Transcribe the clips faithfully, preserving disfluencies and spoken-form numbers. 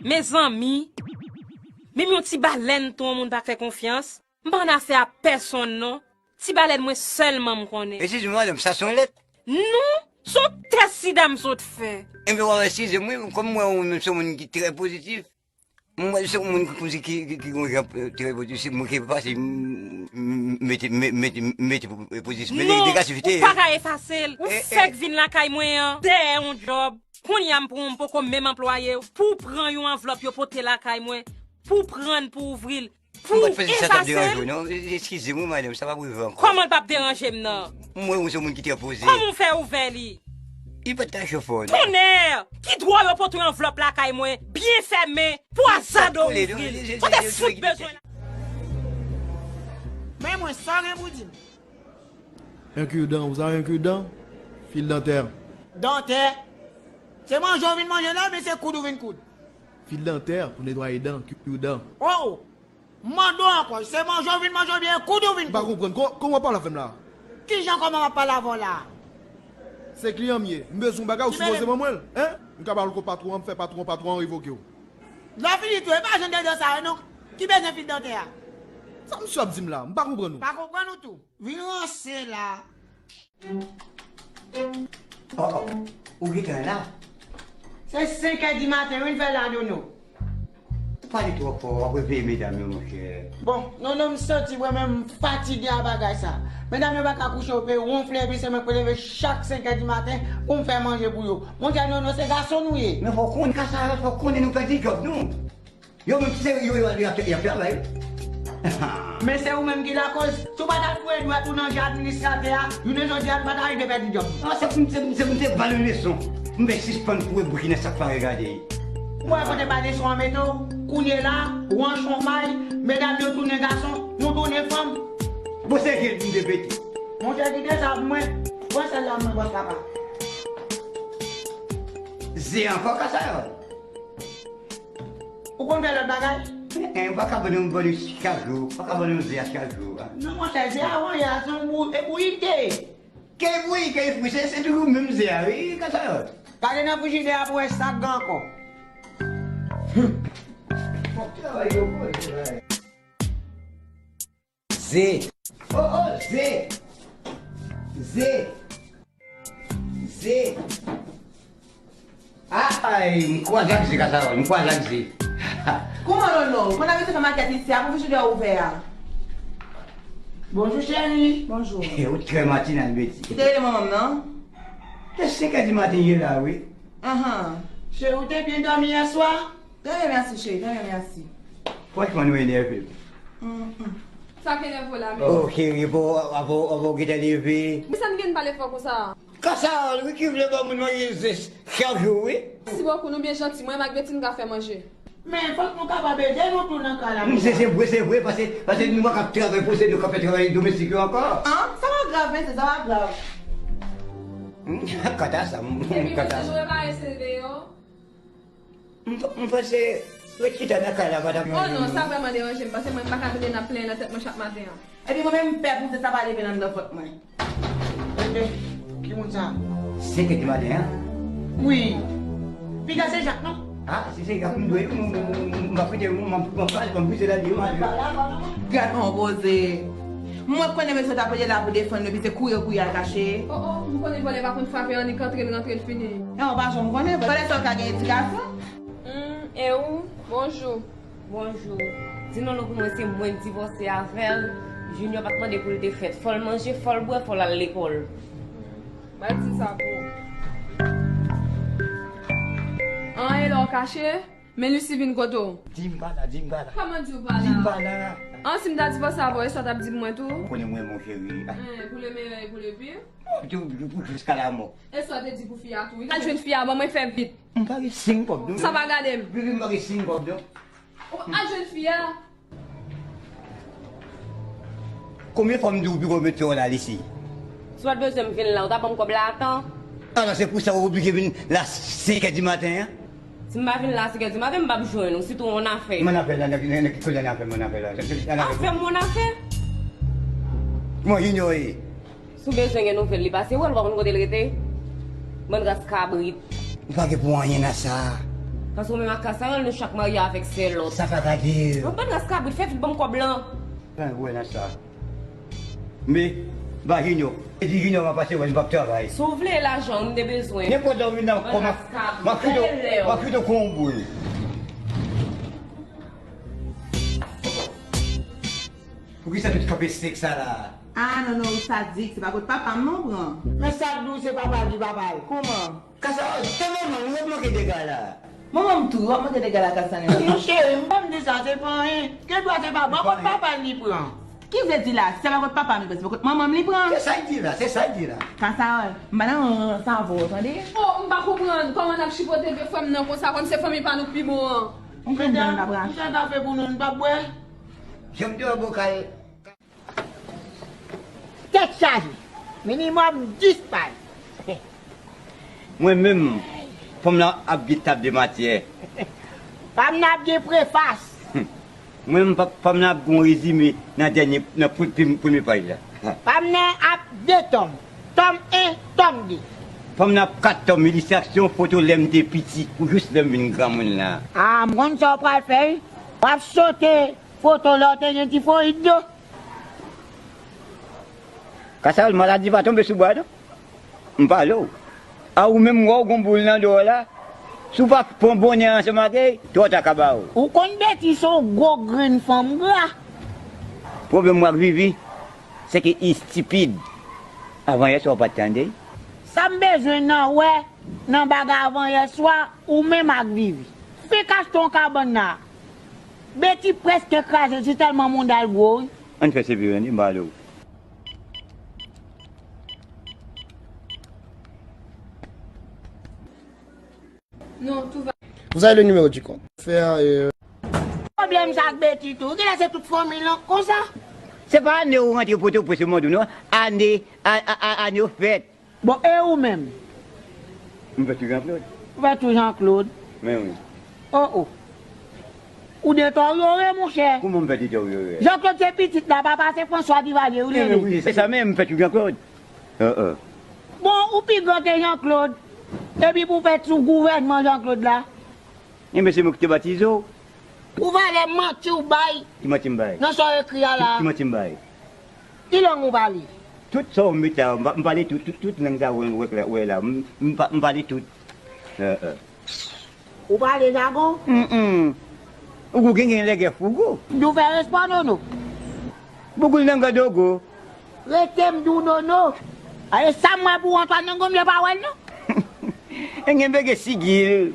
Mezanmi, menm yon ti balèn tou yon moun pa fè konfyans. M pa nan afè a pèsonn non. Ti balèn mwen sèlman m konnen. Eskize mwen, madanm, sa se yon lèt? Non, se yon tès sida m sot fè. Enben, w ap eskize m wi, kòm mwen ou menm se yon moun ki trè pozitif. Mwen se yon moun ki kòmsi ki, ki, ki gon jan, eh, trè pozitif, mwen ki efase, m, m, mete, me- mete, mete pou, eh, pozitif. Men non, negativite, ou pa ka efase l. Ou eh, fèk eh. Vin lakay mwen an, dèyè yon djòb. Kounye a m pran w, m poko menm anplwaye w. Pou w pran yon anvlòp yo pote lakay mwen, pou w pran l, pou w ouvri l, pou w efase l. M pa t panse sa t ap deranje w, non. Eskize m, wi, madanm, sa p ap rive ankò. Kòman l p ap deranje m nan? Mwen, ou se yon moun ki trè poze. Kòman w fè ouvè li? Li pa t ka cho fò, non. Tonnè! Ki dwa yo pote yon anvlòp lakay mwen, byen fèmen, pou azade w ouvri l? Kote si w bezwen la? Men mwen, sa w gen pou di m? Un cure-dent, vous avez un cure-dent? Fil dantè. Dantè? Se manje w vin manje la, oubyen se koud ou vin koud? Fil dantè pou netwaye dan, cure-dent. Oh! M mande w ankò, se manje w vin manje oubyen koud ou vin koud? M pa konprann. Kò-, kòman w ap pale avè m la? Kijan kòman m ap pale avè w la? Se kliyan m ye. M bezwen yon bagay, ou sipoze ban mwen l. Hein? M ka ba l kot patwon an, m fè patwon, patwon an revoke w. Lè w fini tou, e pa jan de dan sa yo non. Ki bezwen fil dantè a? Sa misye ap di m la? M pa konprann ou. Pa konprann ou tou. Vin ranse la. Oh, oh, ou gentan la? Se senk è di maten, wi, n fè la, Nono. Ou pale twò fò, w ap reveye medam yo, monchè. Bon, Nono, m santi mwen menm m fatige a bagay sa. Medam yo pa ka kouche, yo pe wonfle, epi se mwen k pou leve chak senk è di maten pou m fè manje pou yo. Monchè, Nono, se gason nou ye. Men fò w konnen, kasa yo, fò w konnen nou pèdi djòb nou. Yo menm se yo, yo, y ap, y ap travay. Men se ou menm ki lakoz. Si w pa t al foure dwèt ou nan je administratè a, jounen jodi a, nou pa t a rive pèdi djòb. Non, se pou m, se pou m, se pou m te ba l yon leson. M vle sispann foure bouch nan sa k pa regade. Ou wè kote ba leson an mete w? Kounye la, w an chonmay, medam yo tounen gason, nou tounen fanm. Bon, se je l pou m te pete. Monchè, kite sa pou mwen. Pran sèl la pou mwen, bòs papa. Ze ankò, kasa yo. Ou konn fè lòt bagay? Eh, eh, ou pa ka vann yon, vann yon chak jou, ou pa ka vann yon ze a chak jou, a. Non, monchè, ze a vann yè a, se yon bou-, e bouyite. Ke bouyite, ke fri, se, se toujou menm ze a, wi, kasa yo. Gade nan frijidè a pou wè sa k gen ankò. Fòk travay yo bon, travay. Ze. Oh, oh, ze. Ze. Ze. Ay, m kwaze ak ze, kasa yo, m kwaze ak ze. Kouman, Nono? Ou konn abitye fè makèt isi a pou frijidè ouvè a? Bonjou, cheri. Bonjou. Ou trè matinal, Betty. Ou te rele manman m, non? Se senk è di maten ye la, wi. Anhan. Cheri, ou te byen dòmi yè swa? Trè byen, mèsi, cheri, trè byen, mèsi. Franchman, nou enève m. Mm, mm. Sa k enève w la menm? Oh, cheri, bon, avan, avan w gentan leve. Men sa n gen pale fò konsa? Kasa, wi, ki vle ba moun manje ze chak jou, wi. Mèsi bokou, nou byen janti. Mwen menm ak Betty, n ka fè manje. Men fòk nou kapab ede nou tou nan kay la. Mm, se, se vre, se vre, paske, paske nou pa ka ap travay pou se nou k ap fè travay domestik yo ankò. An, sa pa grav, mesye, sa pa grav. Mm, kanta sa, mm, kanta sa. Epi, mesye, nou repare se deyò. M, m panse ret chita nan kay la pa t ap manje. Oh non, sa vrèman deranje m, paske mwen m pa ka tande n ap plenyen nan tèt mwen chak maten an. Epi mwen menm m pè pou se sa pa leve nan anndan vant mwen. Enben, ki moun sa? Senk è di maten an? Wi. Piga se Jak non? Ah, si se Jak m dwe, m, m, m, m, m ap kite, m, m, m ap pale, m ap pite la di yo. Gad on poze. Mwen konnen mesye w t ap rele la pou defann nou, epi se kouri kouri al kache. Oh, oh, m konnen vòlè pa konn frape annik antre l rantre l fini. E w pa janm konnen, vòlè sa w ka gen edikasyon? Hmm, e ou? Bonjou. Bonjou. Di Nono pou mwen se mwen k divòse avè l. Junior pa t mande pou l te fèt. Fò l manje, fò l bwè, fò l al lekòl. M ap di sa pou ou. An, e lè w kache? Men Lucy vin kote w. Di m pa la, di m pa la. Kòman di w pa la? Di m pa la. An, si m ta divòse avè w, e sa w t ap di pou mwen tou? Ou konnen mwen, mon cheri. Hein, pour le meilleur et pour le pire. Pou, pou, pou jiska lamò. E sa w te di pou fi a tou, wi. Al jwenn fi a, ban mwen fè vit. M pa gen senk kòb, non. Sa pa gade m. Bebe, m pa gen senk kòb, non. Ou al jwenn fi a. Konbyen fwa m di w piko met yon la isi? Si w pa t bezwen m vin la, ou ta ban m kòb la a tan? Alò, se pou sa ou oblije vin la senk è di maten an? Si m pa vin la senk è di maten, m p ap jwenn ou, sitou yon afè. Mon afè la, nan, nan, nan ki kote afè mon afè la? Afè mon afè? Kòman Junior ye? Si w bezwen gen nouvèl li pase wè l, ou pa konn kote l rete? Bann ras kabrit. Ou pa gen pou anyen nan sa. Paske ou menm ak Kasarel, nou chak marye avèk sè lòt. Sa pa ka di. Yon bann ras kabrit, fè vit ban m kòb lan. Fen, wè nan sa. Men, ba Junior. E di Junior m ap pase wè l, m p ap travay. Si w vle lajan, m te bezwen. Nenpòt lè w vin nan kò m ap, m ap fouto, m ap fouto kon yon boul. Poukisa tout kanpe sèk sa la? Ah, non, non, ou sadik, se pa kot papa m non pran. Men sa k di w se papa l ki papa l, kòman? Kasa, se manman m, ou ret manke dega la. Manman m tou, w ap manke dega la, Kasa, nan. Mon cheri, m pa m di sa, se pa anyen. Gen dwa se pa bò kot papa l li pran. Ki vle di la, se pa kot papa m li pran, se pa kot manman m li pran. Se sa l di la, se sa l di la. Kasa, m pa nan rans avè w, tande? Oh, m pa konprann kòman n ap chipote vye frè m nan konsa, kòm se fanmi pa nou k pi bon an. M konprann n ap rache. Misye ta fè pou nou, n p ap bwè. Janm te wè bokal. Tèt chaje. Minimòm dis paj. Mwen menm, fanm nan ap gen tab de matyè. Fanm nan ap gen prefas. Mwen menm, pa- fanm nan ap gen yon rezime nan dènye, nan pre- pre- premye paj la. Fanm nan ap de tòm. Tòm en, tòm de. Fanm nan ap kat tòm, ilistraksyon, foto lè m te piti, pou jis lè m vin granmoun la. Ah, m konn sa w pral fè, wi. W ap sote foto lè w te gen tifoyid yo. Kasarèl, maladi pa tonbe sou bwa, non. M pale w. A ou menm, wè w gon boul nan do w la. Si w pa pran bonè ansanm ak li, twò ta ka ba w. Ou konn Beti se yon gwo grenn fanm gra. Pwoblèm mwen ak Vivi, se ke li estipid. Avan yè swa w pa t tande. Sa m bezwen nan wè nan bagay avan yè swa, ou menm ak Vivi. Fik achte yon kabann la. Beti prèske kraze, se tèlman monda l gwo, wi. Ann fè se vire, ann, m pale w. Non, tout va. Vous avez le numéro du compte. Faire, euh, Pwoblèm sa ak Beti tou. Genlè se tout fanmi l konsa. Se pa ane ou rantre Pòtoprens, mwen di w non. Ane, a, a, a, ane ou fèt. Bon, e ou menm? M fèt sou Jean Claude. Ou fèt sou Jean Claude? Men wi. Oh, oh. Ou deteryore, monchè. Kouman m fè deteryore? Jean Claude se pitit la, papa se François Duvalier, ou rele. Wi, se sa menm, m fèt sou Jean Claude. Bon, ou pi gran ke Jean Claude. Epi pou fèt sou gouvènman Jean Claude la. Enben, se mwen ki te batize w. Ou valè manti w bay. Ki manti m bay? Nan sa w ekri a la. Ki, ki manti m bay? Ki lang ou pale? Tout sa w mete a, m pa- m pale tout, tout, tout lang sa w wè la, wè la. M, m pa- m pale tout. Ou pale jagon? Mm, mm. Ou gen, gen lègè fougou. M di w fè respè, Nono. Bougoul nan grandogo. Rete m di w Nono. A, e sa m wè pou Antoine nan gonm, yo pa wè l non. E gen bege sigil.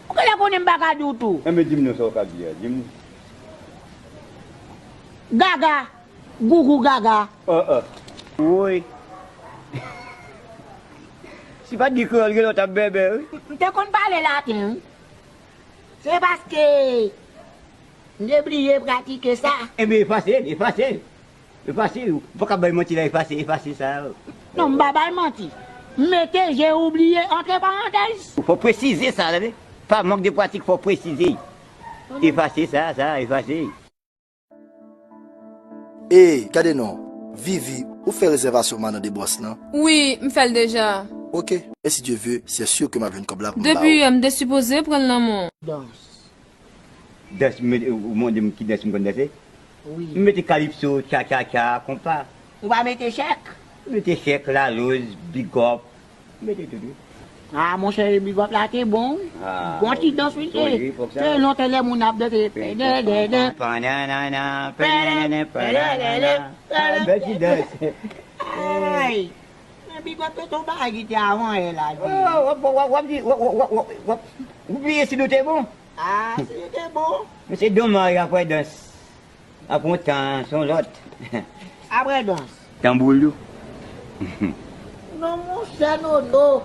Ou genlè konnen m pa ka di w tou. Enben, di m non sa w ka di a. Di m. Gaga. Gougou gaga. Ah, ah. Woy. Si pa t gen kreyòl, gen lè w t ap bèbè, wi. M te konn pale laten, wi. Se paske m te bliye pratike sa. Enben, efase l, efase l. Efase l. Ou pa ka bay manti la, efase, efase sa. Non, m pa bay manti. M mete j'ai oublié entre parenthèses. Fò w presize sa, tande. Pa mank de pratik, fò w presize. Efase sa, sa, efase. Ey, gade non. Vivi, ou fè rezèvasyon Madan de Bòs lan? Wi, m fè l deja. Ok. E si Dye ve, se si ke m ap jwenn kòb la pou m ba ou. Depi yè, m te sipoze pran l nan men w. Dans. Dans, m, ou mande m ki dans m konn danse? Wi. M mete kalipso, tcha, tcha, tcha, konpa. Ou pa mete chèk? M mete chèk, laloz, bigòp. Mete tout, wi. Ah, monchè, bigòp la te bon, wi. Ah, bon ti dans, wi, te. Se lontan lè moun ap danse. Pèdèdèdè. Pananana, pèdèdèdè, pananana. Bèl ti dans. Ay. Men bigòp te tou bagay ki te avan yè la. Oh, w ap, w ap, w ap, w ap, w ap, w ap, w ap bliye si nou te bon. Ah, si nou te bon. Men se domaj apre dans. Apre yon tan, se yon lòt. Apre dans. Tanbou lou. Non, monchè Nono.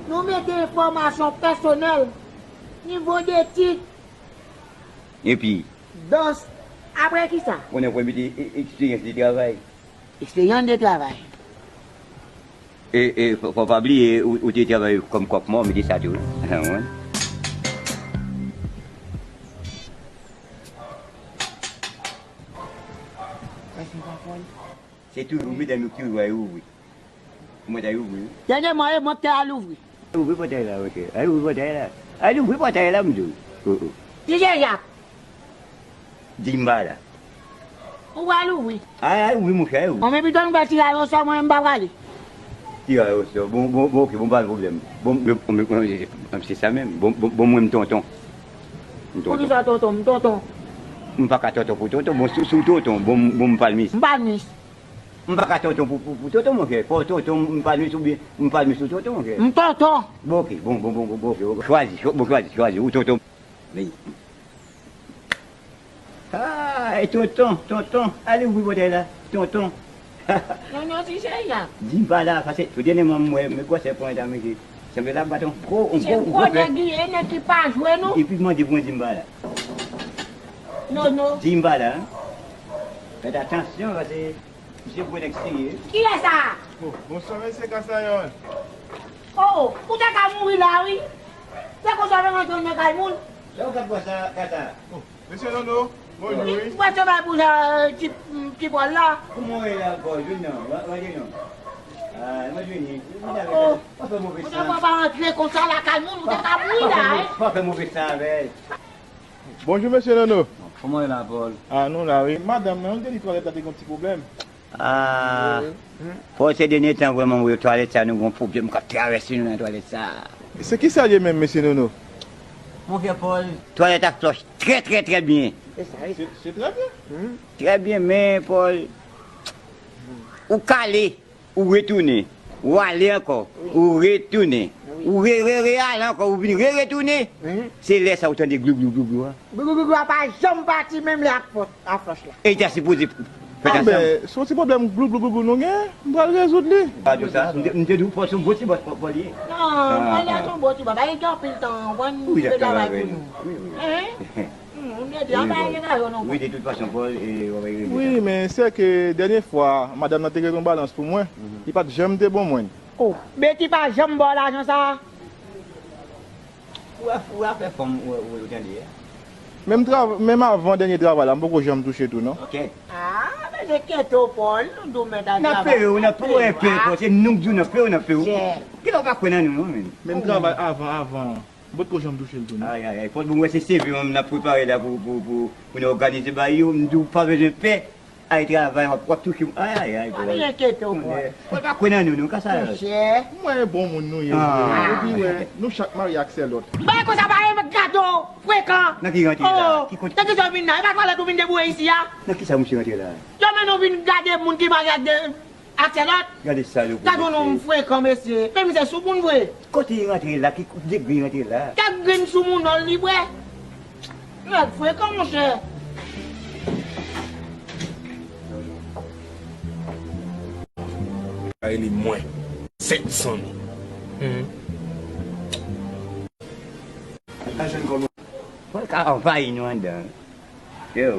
Nou mete enfòmasyon pèsonèl, nivo de tit. Epi? Dans. Apre kisa? Konnen pou mete e-, eksperyans de travay. Eksperyans de travay. E, e, fò, fò pa bliye, ou, ou te travay kòm kòk mò, m di sa tou, wi. Wi. Se toujou medam yo ki toujou al ouvri. Mwen t al ouvri, wi. Dènyèman, e mwen k te al ouvri. Ouvri pòtay la, monchè. Al ouvri pòtay la. Al ouvri pòtay la, m di w. Oh, oh. Di Jejak. Di m pa la. Ou pral ouvri. Ay, ay, wi, monchè, wi. Bon, men pito nou fè tiraj osò, mwen, m pa prale. Tiraj osò. Bon, bon, bon, ok, bon, pa gen pwoblèm. Bon, m, m, m, m, se sa menm. Bon, bon, bon, mwen, m tonton. M tonton. Poukisa tonton? M tonton. M pa ka tonton pou tonton. Bon, si, si w tonton, bon, m, bon, m palmis. M palmis. M pa ka tonton pou, pou, pou tonton, monchè. Fò tonton, m palmis oubyen m palmis ou tonton, monchè. M tonton. Bon, ok, bon, bon, bon, bon, bon, ok, ok. Chwazi, cho-, bon, chwazi, chwazi, ou tonton. Wi. Ah, e tonton, tonton, ale ouvri pòtay la, tonton. Non, non, ti cheri a. Di m pa la, paske tou dènyèman m wè, men gwosè ponyèt a misye. Sanble l ap bat yon gwo, yon gwo, yon gwo fè. Se gwo nèg li ye, nèg ki pa jwe, non. Epi mande pou mwen di m pa la. Non, non. Di m pa la, hein. Fèt atansyon, paske misye gwo nèg serye. Kiyès sa? Oh, bonswa, mesye Kasayòl. Oh, oh, ou te ka mouri la, wi. Se konsa w rantre nan kay moun. Lè w gad bò sa, Kasa. Oh, mesye Nono, bonjou, wi. Mwen te bay pou sa, ti, ti Pòl la. Kòman w ye la, Pòl? Vin non, rantre non. Ah, mwen vini. Vin avèk sa. Pa fè move san. Ou te pa rantre konsa lakay moun, ou te ka mouri la, hein. Pa fè move san avè l. Bonjou, mesye Nono. Kòman w ye la, Pòl? Ah, nou la, wi. Madanm nan, li te di twalèt la te gen yon ti pwoblèm. Ah, Pòl, se dènye tan vrèman, wi, twalèt sa, nou gen yon pwoblèm k ap travèse nou nan twalèt sa. Se kisa l ye menm, mesye Nono? Monchè Pòl, twalèt ak flòch trè, trè, trè byen. Se, se trè byen. Trè byen, men, Pòl, ou k ale. Ou retounen, ou ale ankò, ou retounen, ou re, re, re ale ankò, ou vin re, retounen. Se lè sa ou tande glou, glou, glou, glou a. Glou, glou, glou, glou a pa janm pati menm lè ak pòt, ak flòch la. E li ta sipoze fèt ansanm. Ah, men, se yon ti pwoblèm glou, glou, glou, glou nou gen, m pral rezoud li. Pa di w sa, m te, m te di w fò se yon bon ti bòs Pòl ye. Non, Pòl la se yon bon ti bòs, pa gen anpil tan, konprann, wi, li ap travay pou nou. Wi, wi. Hein? Hmm, ou nèt, an pa gen rayon non. Wi, de tout fason, Pòl, e, w ap regle sa. Wi, men se ke dènye fwa, madanm nan te gen yon balans pou mwen, li pa t janm te bon mwen. Oh, Betty pa janm ba w lajan sa a? Ou a, ou a fè fanm, ou, ou, ou tande, hein? Menm trav-, menm avan dènye travay la, m poko janm touche tou, non. Ok. Ah, men se kento, Pòl, nou di w mèt al travay. N ap peye w, n ap peye w, Pòl, se nou k di w n ap peye w, n ap peye w. Kilè w pa kwè nan nou, non, menm? Menm travay avan, avan. M potko janm touche l tou, non. Ay, ay, ay, Pòl, bon, wè se seve menm n ap prepare la pou, pou, pou, pou nou òganize bagay yo. M di w pa bezwen pè. Ay, travay, w ap, w ap touche. Ay, ay, ay, Pòl. Pa byen enkyete w, Pòl. Pòl pa kwè nan nou, non, ka sa. Monchè. M wè e bon moun nou ye vre. Epi wè, nou chak marye ak sè lòt. Bagay konsa pa renmen gade w frekan. Nan ki rantre la? Oh, ki kote? Nan ki zòn w vin la? E pa twalèt ou vin deboure isi a? Nan ki sa misye rantre la? Yo mennen w vin gade moun ki marye ak de Ak sè lòt. Gade sa yo. Gade yon nonm frekan, mesye. Men misye sou moun vre. Kote li rantre la? Ki degre li rantre la? Kèk grenn sou moun non li bwè. Nèg frekan, monchè. Ay, li mwen. Sèt san. Pòl ka anvayi nou anndan. Yo.